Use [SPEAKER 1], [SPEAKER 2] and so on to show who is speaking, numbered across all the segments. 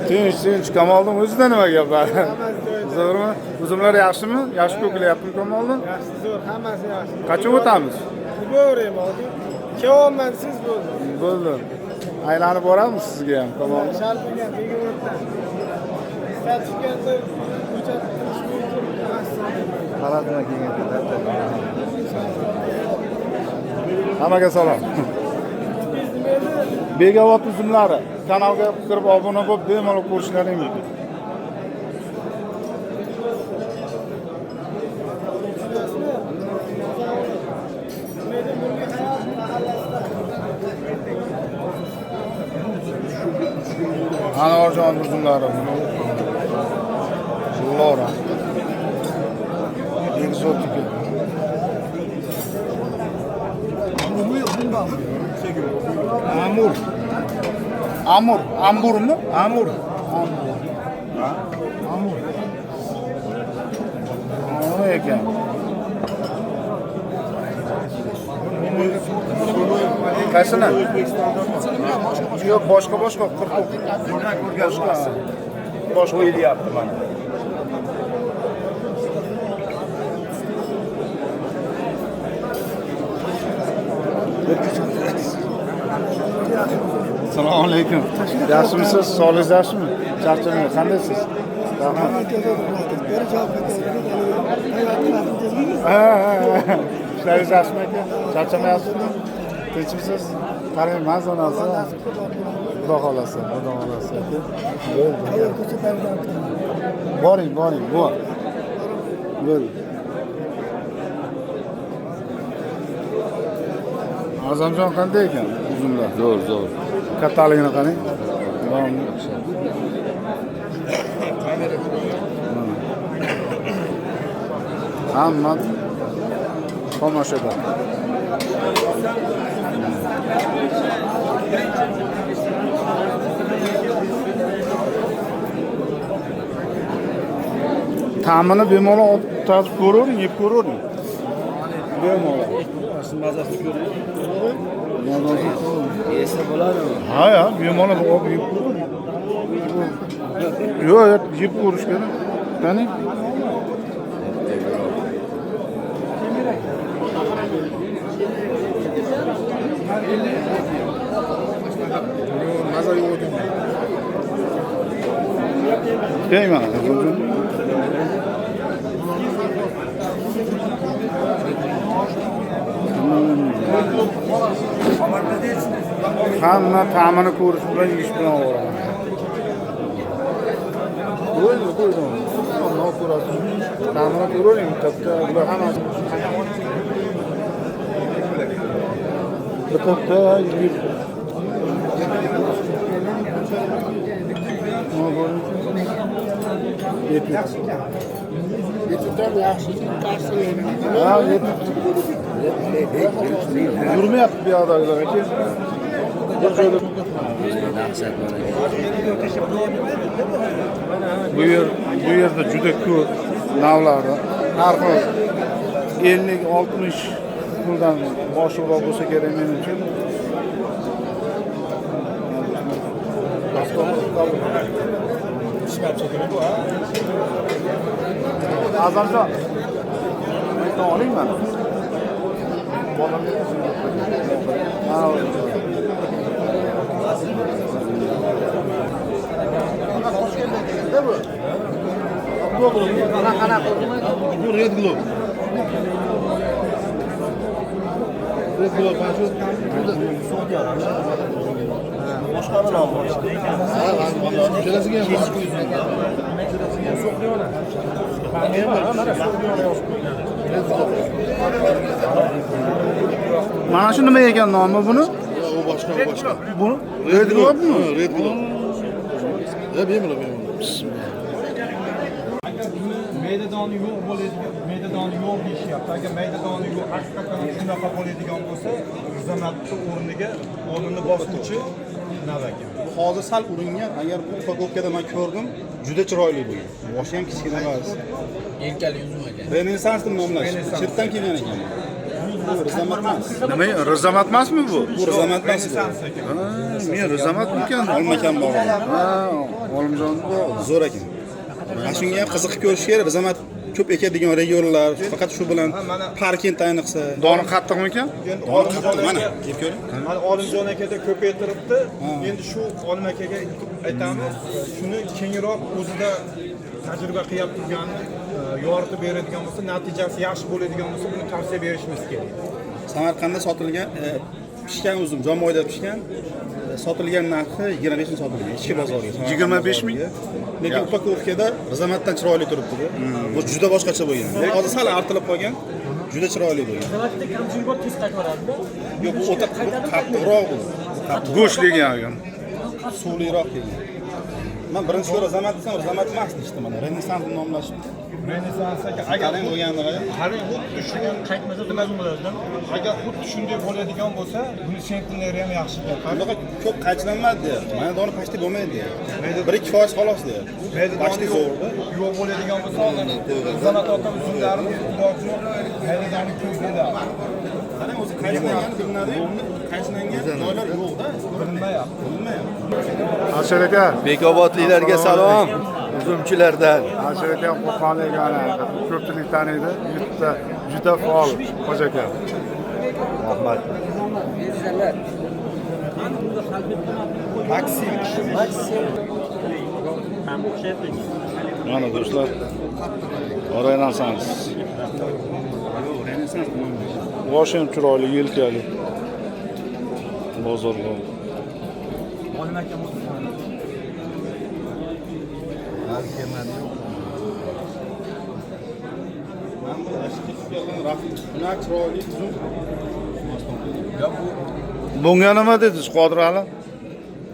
[SPEAKER 1] Tinch, tinch. Kamolning o'zida nima gaplar? Zo'rmi? Uzumlar yaxshimi? Yaxshi ko'klayaptimi Kamolni?
[SPEAKER 2] Yaxshi, zo'r, hammasi yaxshi.
[SPEAKER 1] Qachon o'tamiz?
[SPEAKER 2] Ko'rayman hozir. Kelyapman, siz bo'ldi.
[SPEAKER 1] Bo'ldi. Aylanib boramiz sizga ham Kamolni.
[SPEAKER 2] Sharpaga Begoboddan. Statistikaga ko'chat qilish mumkin emas.
[SPEAKER 1] Qaratma kelgan. Hammaga salom. Begobod uzumlari kanalga kirib obuna bo'lib bemalol ko'rishlaring mumkin. Anorjon uzumlari. Lora. Ekzotika.
[SPEAKER 3] Amur.
[SPEAKER 1] Amur, amburmi?
[SPEAKER 3] Amur.
[SPEAKER 1] Amur. Amur. Nima ekan? Qaysini? Yo'q, boshqa boshqa 40. Boshqa. Boshqa
[SPEAKER 3] Qo'yilyapti mana.
[SPEAKER 1] Assalomu alaykum. Yaxshimisiz? Sog'ligingiz yaxshimi? Charchamang. Qandaysiz? Rahmat. Ha, ha, ha. Ishlaringiz yaxshimi aka? Charchamayapsizmi? Tinchmisiz? Qarang, mazza narsa. Xudo xolasa, Xudo xolasa aka. Bo'ldi. Boring, boring, bor. Bo'ldi. Azamjon qanday ekan uzumlar?
[SPEAKER 4] Zo'r, zo'r.
[SPEAKER 1] Kattaligini qarang. Bormi? Hamma tomoshada. Ta'mini bemalol olib tatib ko'ravering, yeb ko'ravering. Bemalol.
[SPEAKER 3] Mazasini ko'ring.
[SPEAKER 1] Mazasini ko'ravering.
[SPEAKER 4] Yesa bo'ladimi?
[SPEAKER 1] Ha, ya, bemalol olib yeb ko'ravering. Yo'q, yo'q, yeb ko'rish kerak. Qani?
[SPEAKER 3] Maza yo'q ekan.
[SPEAKER 1] Deyman. Hamma ta'mini ko'rish bilan yeyish bilan ovora. Qo'ying, qo'ying. Nima ko'rasiz? Ta'mini ko'ravering, bitta ular hammasi. Bitta yeb. Nima bo'ling? Yetib.
[SPEAKER 2] Yetim yaxshi,
[SPEAKER 1] Ha, yetib. Yurmayapti bu yoqdagilar aka. Bir joyda
[SPEAKER 4] Dahshat bor ekan.
[SPEAKER 1] Bu yerda juda ko'p navlari har xil 50-60 puldan oshiqroq bo'lsa kerak menimcha. Azamjon, bitta oling mana. Mana
[SPEAKER 3] Bu Red Globe. Red Globe mana shu
[SPEAKER 4] Boshqa nom bor.
[SPEAKER 3] Uchalasiga ham bor.
[SPEAKER 1] Mana shu nima ekan nomi buni?
[SPEAKER 3] U boshqa, u boshqa.
[SPEAKER 1] Bu Red Globe'mi?
[SPEAKER 3] Ha, Red Globe. Ya bemalol, bemalol.
[SPEAKER 5] Mayda doni yo'q bo'ladigan, mayda doni yo'q deyishyapti. Agar mayda doni yo'q, haqiqatan ham shunaqa bo'ladigan bo'lsa, Rizamatni o'rniga o'rnini bosuvchi nav ekan.
[SPEAKER 3] Hozir sal uringan, agar bu упаковкада men ko'rdim, juda chiroyli bo'lgan. Boshi ham kichkina emas.
[SPEAKER 4] Yelkali uzum ekan.
[SPEAKER 3] Renessansni nomlash. Chetdan kelgan ekan. Bu Rizamat emas.
[SPEAKER 1] Nima, Rizamat emasmi bu?
[SPEAKER 3] Bu Rizamat emas bu.
[SPEAKER 1] Ha, men Rizamatmikan?
[SPEAKER 3] Olmakam bog'i.
[SPEAKER 1] Ha, Olimjon bog'i.
[SPEAKER 3] Zo'r ekan. Mana shunga ham qiziqib ko'rish kerak. Rizamat ko'p ekadigan regionlar faqat shu bilan Parkent ayniqsa.
[SPEAKER 1] Doni qattiqmikan?
[SPEAKER 3] Doni qattiq mana, yeb ko'ring.
[SPEAKER 5] Mana Olimjon akada ko'paytiribdi. Endi shu Olim akaga aytamiz, shuni kengroq o'zida tajriba qilyapti turganini yoritib beradigan bo'lsa, natijasi yaxshi bo'ladigan bo'lsa, buni tavsiya berishimiz kerak.
[SPEAKER 3] Samarqandda sotilgan pishgan uzum, jomboyda pishgan sotilgan narxi 25 ming sotilgan ichki bozorga.
[SPEAKER 1] 25 ming?
[SPEAKER 3] Lekin upakovkada Rizamatdan chiroyli turibdi bu. Bu juda boshqacha bo'lgan. Hozir sal artilib qolgan, juda chiroyli bo'lgan.
[SPEAKER 6] Rizamatda kamchiligi bor, tez qaytib yuboradi-da.
[SPEAKER 3] Yo'q, bu o'ta qattiqroq bu.
[SPEAKER 1] Go'sht degan ekan.
[SPEAKER 3] Suvliroq kelgan. Men birinchi ko'ra Rizamat desam, Rizamat emas deyishdi mana. Renessans nomlashibdi.
[SPEAKER 5] Renessans aka, agar
[SPEAKER 3] Qarang bo'lganini qarang.
[SPEAKER 5] Qarang, xuddi shu
[SPEAKER 6] Qaytmasa uzum bo'ladi-da.
[SPEAKER 5] Agar xuddi shunday bo'ladigan bo'lsa, buni sentneri ham yaxshi ekan.
[SPEAKER 3] Bunaqa ko'p qaychilanmadi deyapti. Mana doni pashti bo'lmaydi deyapti. 1-2% xolos deyapti. Pashti zo'rda.
[SPEAKER 5] Yo'q bo'ladigan bo'lsa, Rizamat ota uzumlarimiz iloji yo'q, maydadoni ko'p bo'ladi.
[SPEAKER 3] Qarang, o'zi qaychilangan bilinadi, qaychilangan joylar yo'q-da.
[SPEAKER 5] Bilinmayapti.
[SPEAKER 3] Bilinmayapti.
[SPEAKER 1] Alisher aka.
[SPEAKER 4] Bekobodliklarga salom. Uzumchilardan.
[SPEAKER 1] Alisher aka Qo'qonlik ana ko'pchilik taniydi. YouTube'da juda faol hoji aka.
[SPEAKER 4] Rahmat.
[SPEAKER 3] Maksim.
[SPEAKER 1] Mana do'stlar, Renessans.
[SPEAKER 3] Renessans
[SPEAKER 1] Boshi ham chiroyli, yelkali. Bozorga.
[SPEAKER 5] Olim aka
[SPEAKER 3] Mana bu ashki Bunaqa chiroyli uzum.
[SPEAKER 1] Bunga nima dedingiz, Qodir Ali?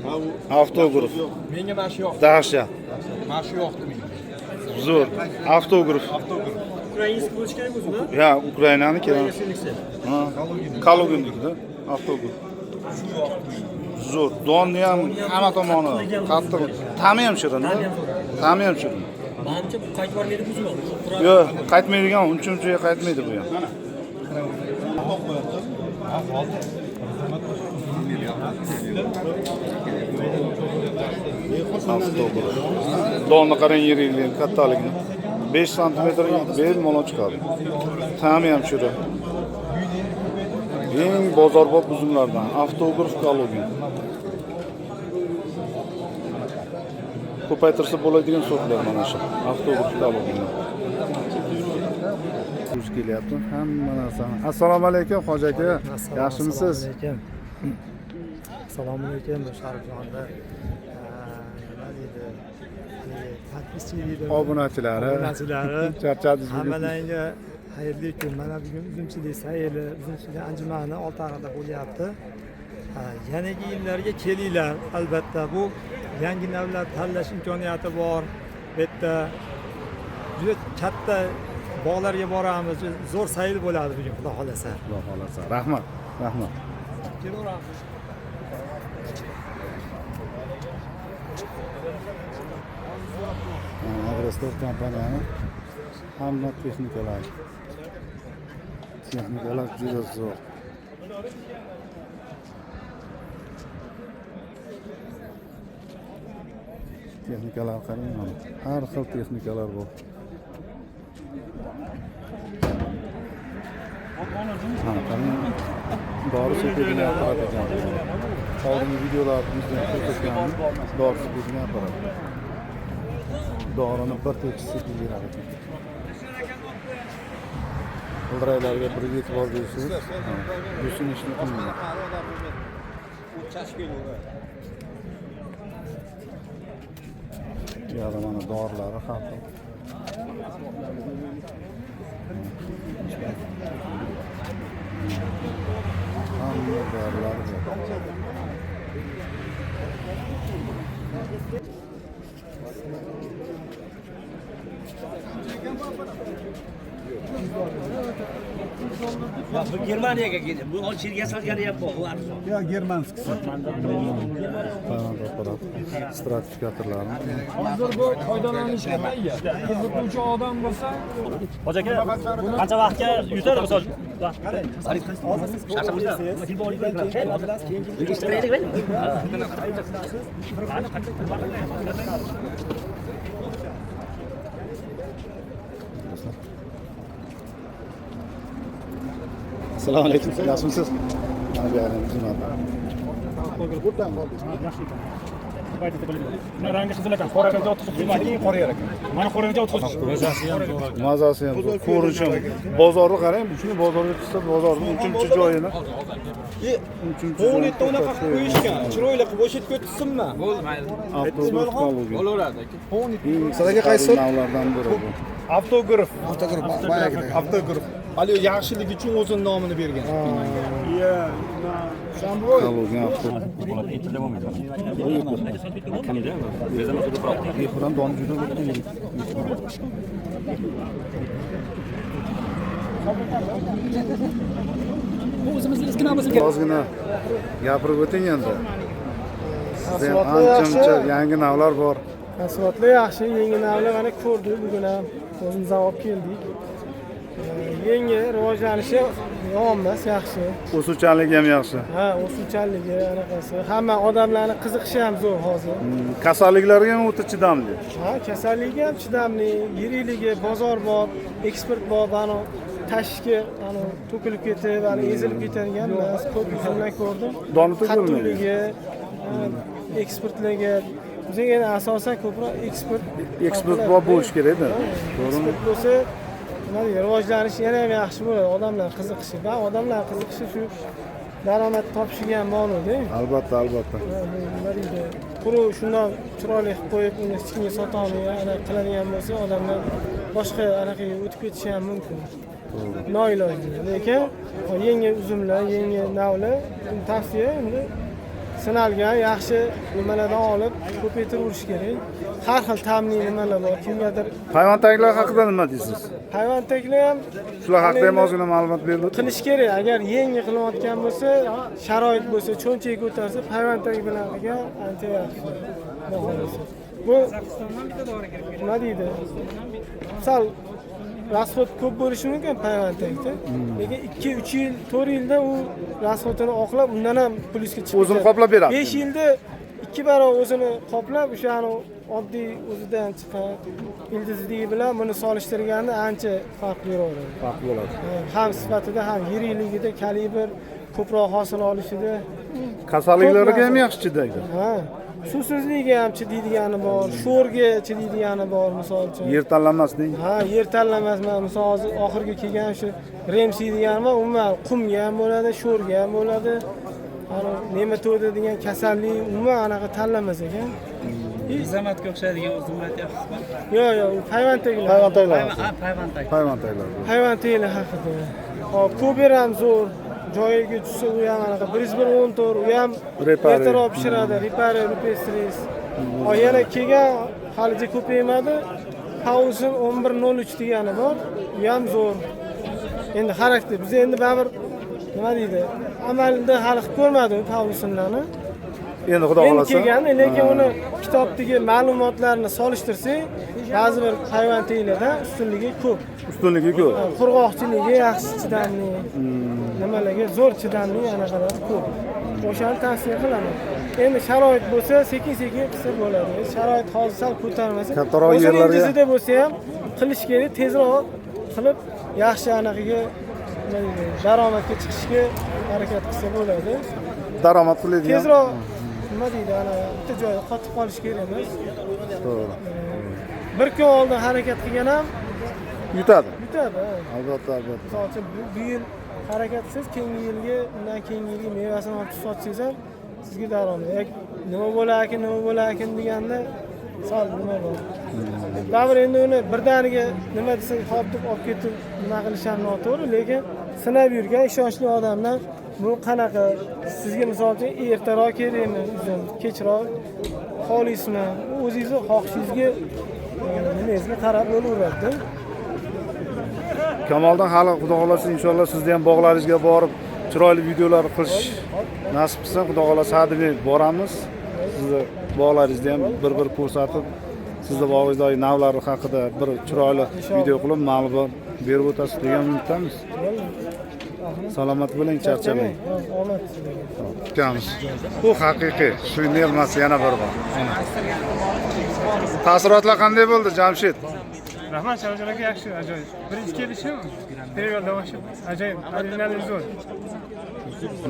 [SPEAKER 3] Ha, u
[SPEAKER 1] Avtograf.
[SPEAKER 5] Menga mana shu yoqdi.
[SPEAKER 1] Dahshat.
[SPEAKER 5] Mana shu yoqdi menga.
[SPEAKER 1] Zo'r. Avtograf.
[SPEAKER 6] Ukrainskiy bo'lishi kerak o'zimi?
[SPEAKER 1] Ya, Ukrainaniki.
[SPEAKER 6] Ukrainskiysi.
[SPEAKER 1] Ha. Kaluginnikida avtograf. Zo'r. Donni ham hamma tomoni qattiq. Ta'mi ham shirin. Ta'mi ham shirin.
[SPEAKER 6] Manimcha bu qaytib bormaydi bu uzum.
[SPEAKER 1] Yo'q, qaytmaydigan, uncha-muncha qaytmaydi bu ham. Avtograf. Donni qarang yirikligini, kattaligini. 5 santimetr bemalol chiqadi. Ta'mi ham shirin. Eng bozorbop uzumlardan avtograf Kalugin. Ko'paytirsa bo'ladigan sortlar mana shu. Avtograf Kalugin. Yuz kelyapti hamma narsani. Assalomu alaykum hoji aka. Yaxshimisiz?
[SPEAKER 2] Assalomu alaykum Sharifjonda. Nima deydi? Podpischi deydi.
[SPEAKER 1] Obunachilari.
[SPEAKER 2] Obunachilari.
[SPEAKER 1] Charchadingiz bugun.
[SPEAKER 2] Hammalarga xayrli kun. Mana bugun uzumchilik sayli, uzumchilik anjumani Oltiariqda bo'lyapti. Yanagi yillarga kelinglar albatta. Bu yangi navlar tanlash imkoniyati bor. Bu yerda juda katta bog'larga boramiz. Zo'r sayl bo'ladi bugun, Xudo xolasa.
[SPEAKER 1] Xudo xolasa. Rahmat. Rahmat.
[SPEAKER 2] Kelaveramiz.
[SPEAKER 1] Agrostor kompaniyani hamma texnikalari. Texnikalar juda zo'r. Texnikalar qarang mana. Har xil texnikalar bor. Mana qarang. Dori sepadigan apparat ekan. Oldingi videolarimizda ko'rsatganmiz. Dori sepadigan apparat. Dorini bir tekis sepib berar ekan. G'ildiraklarga bir e'tibor bersangiz, busini ishni qilmaydi. Bu yoqda mana dorilari har xil. Hamma dorilar bor.
[SPEAKER 6] Ya bu Germaniyaga ketdi. Bu Alshirga solgani ham bor, bu arzon.
[SPEAKER 5] Ya germanskisi.
[SPEAKER 1] Tailand apparat stratifikatorlari.
[SPEAKER 2] Hozir bu foydalanishga tayyor. Qiziquvchi odam bo'lsa,
[SPEAKER 6] Hoji aka, qancha vaqtga yutadi misol?
[SPEAKER 1] Assalomu alaykum. Yaxshimisiz? Mana bu yerda
[SPEAKER 7] Rangi qizil ekan, qora ekan, qora ekan. Mana qora ekan,
[SPEAKER 1] mazasi ham zo'r, ko'rinishi ham. Bozorni qarang, shuni bozorga chiqsa, bozorning uchinchi joyini.
[SPEAKER 5] Qo'lni unaqa qilib qo'yishgan, chiroyli qilib o'sha yerga o'tsinmi?
[SPEAKER 7] Bo'ldi, mayli.
[SPEAKER 1] Bo'laveradi
[SPEAKER 5] aka.
[SPEAKER 1] Sizlarga qaysi navlardan biri bu?
[SPEAKER 5] Avtograf. Avtograf, avtograf. Hali yaxshiligi uchun o'zini nomini bergan.
[SPEAKER 1] Ozgina gapirib o'ting endi. Sizda ham ancha-muncha yangi navlar bor.
[SPEAKER 8] Mahsulotlar yaxshi, yangi navlar mana ko'rdik bugun ham o'zimiz ham olib keldik. Yangi rivojlanishi yomon emas, yaxshi.
[SPEAKER 1] O'suvchanligi ham yaxshi.
[SPEAKER 8] Ha, o'suvchanligi anaqasi. Hamma odamlarning qiziqishi ham zo'r hozir.
[SPEAKER 1] Kasalliklarga ham o'ta chidamli.
[SPEAKER 8] Ha, kasallikka ham chidamli, yirikligi, bozor bor, eksport bor, mana tashishga ana to'kilib ketib, ana ezilib ketadigan emas. Ko'p uzumlar ko'rdim.
[SPEAKER 1] Doni to'kilmagan.
[SPEAKER 8] Qattiqligi, eksportlarga bizga endi asosan ko'proq eksport
[SPEAKER 1] Eksport bor bo'lishi kerak-da. To'g'rimi?
[SPEAKER 8] Eksport bo'lsa, nima deydi, rivojlanish yana ham yaxshi bo'ladi, odamlar qiziqishi. Va odamlar qiziqishi shu daromad topishiga ham bog'liq-da.
[SPEAKER 1] Albatta, albatta.
[SPEAKER 8] Nima deydi, quruq shundoq chiroyli qilib qo'yib, uni hech kimga sota olmay, ana qiladigan bo'lsa, odamlar boshqa anaqaga o'tib ketishi ham mumkin. Noiloj. Lekin yangi uzumlar, yangi navlar tavsiya endi sinalgan yaxshi nimalardan olib ko'paytiraverish kerak. Har xil ta'mli nimalar bor. Kimgadir
[SPEAKER 1] Payvandtaklar haqida nima deysiz?
[SPEAKER 8] Payvandtaklar ham
[SPEAKER 1] shular haqida ham ozgina ma'lumot berib o'ting.
[SPEAKER 8] Qilish kerak. Agar yangi qilayotgan bo'lsa, sharoit bo'lsa, cho'nchak ko'tarsa, payvandtak bilan qilgan ancha yaxshi. Bu nima deydi? Sal rasxod ko'p bo'lishi mumkin payvandtakda. Lekin 2-3 yil, 4 yilda u rasxodini oqlab, undan ham plyusga chiqib
[SPEAKER 1] o'zini qoplab beradi.
[SPEAKER 8] 5 yilda 2 barobar o'zini qoplab, o'shani oddiy o'zidan chiqqan ildizligi bilan buni solishtirganda ancha farq beraveradi.
[SPEAKER 1] Farq bo'ladi.
[SPEAKER 8] Ham sifatida, ham yirikligida, kalibr ko'proq hosil olishida.
[SPEAKER 1] Kasalliklarga ham yaxshi chidaydi.
[SPEAKER 8] Ha. Suvsizlikka ham chidaydigani bor, sho'rga chidaydigani bor, misol uchun.
[SPEAKER 1] Yer tanlamaslik.
[SPEAKER 8] Ha, yer tanlamas. Mana misol hozir oxirgi kelgan shu Remsi degani bor, umuman qumga ham bo'ladi, sho'rga ham bo'ladi. Ana nematoda degan kasallik umuman anaqa tanlamas ekan.
[SPEAKER 7] Zamatga o'xshaydigan uzumlar aytyapsizmi?
[SPEAKER 8] Yo'q, yo'q, u payvandtagilar.
[SPEAKER 1] Payvandtagilar.
[SPEAKER 7] Ha, payvandtag.
[SPEAKER 1] Payvandtagilar.
[SPEAKER 8] Payvandtagilar haqida. Hop, Kober ham zo'r. Joyiga tushsa u ham anaqa 114, u ham ertaroq pishiradi, Ripari, Rupestris. Yana kelgan halicha ko'paymadi. Pausin 11.03 degani bor. U ham zo'r. Endi xarakter. Biz endi baribir nima deydi? Amalda hali qilib ko'rmadim Pausinlarni.
[SPEAKER 1] Endi xudo xolasa.
[SPEAKER 8] Kelgan, lekin uni kitobdagi ma'lumotlarni solishtirsak, ba'zi bir payvandtagilardan ustunligi ko'p.
[SPEAKER 1] Ustunligi ko'p.
[SPEAKER 8] Qurg'oqchiligi yaxshi chidamli. Nimalarga zo'r chidamli anaqalar ko'p. O'shani tavsiya qilaman. Endi sharoit bo'lsa, sekin-sekin qilsa bo'ladi. Sharoit hozir sal ko'tarmasa,
[SPEAKER 1] kattaroq yerlarga
[SPEAKER 8] o'zida bo'lsa ham qilish kerak, tezroq qilib yaxshi anaqaga daromadga chiqishga harakat qilsa bo'ladi.
[SPEAKER 1] Daromad qiladigan.
[SPEAKER 8] Tezroq nima deydi, ana bitta joyda qotib qolish kerak emas.
[SPEAKER 1] To'g'ri.
[SPEAKER 8] Bir kun oldin harakat qilgan ham
[SPEAKER 1] yutadi.
[SPEAKER 8] Yutadi.
[SPEAKER 1] Albatta, albatta.
[SPEAKER 8] Misol uchun bu yil harakat qilsangiz, keyingi yilgi, undan keyingi yilgi mevasini olib sotsangiz ham sizga daromad. Nima bo'larkin, nima bo'larkin deganda sal nima bor. Baribir endi uni birdaniga nima desak, hop deb olib ketib nima qilish ham noto'g'ri, lekin sinab yurgan ishonchli odamlar bu qanaqa sizga misol uchun ertaroq kerakmi, uzun, kechroq xohlaysizmi, o'zingizni xohishingizga nimangizga qarab bo'laveradi.
[SPEAKER 1] Kamoldan hali xudo xolasa inshaalloh sizni ham bog'laringizga borib chiroyli videolar qilish nasib qilsa, xudo xolasa hademay boramiz. Sizni bog'laringizni ham bir-bir ko'rsatib, sizni bog'ingizdagi navlar haqida bir chiroyli video qilib ma'lumot berib o'tasiz degan umiddamiz. Salomat bo'ling, charchamang.
[SPEAKER 8] Omad sizlarga.
[SPEAKER 1] Kutamiz. Bu haqiqiy suyni elmasi yana bir bor. Mana. Taassurotlar qanday bo'ldi, Jamshid?
[SPEAKER 7] Rahmat, Shavkat aka, yaxshi, ajoyib. Birinchi kelishim, temir yo'lda ajoyib, adrenalin zo'r.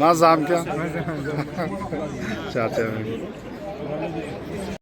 [SPEAKER 1] Mazamka. Charchamang.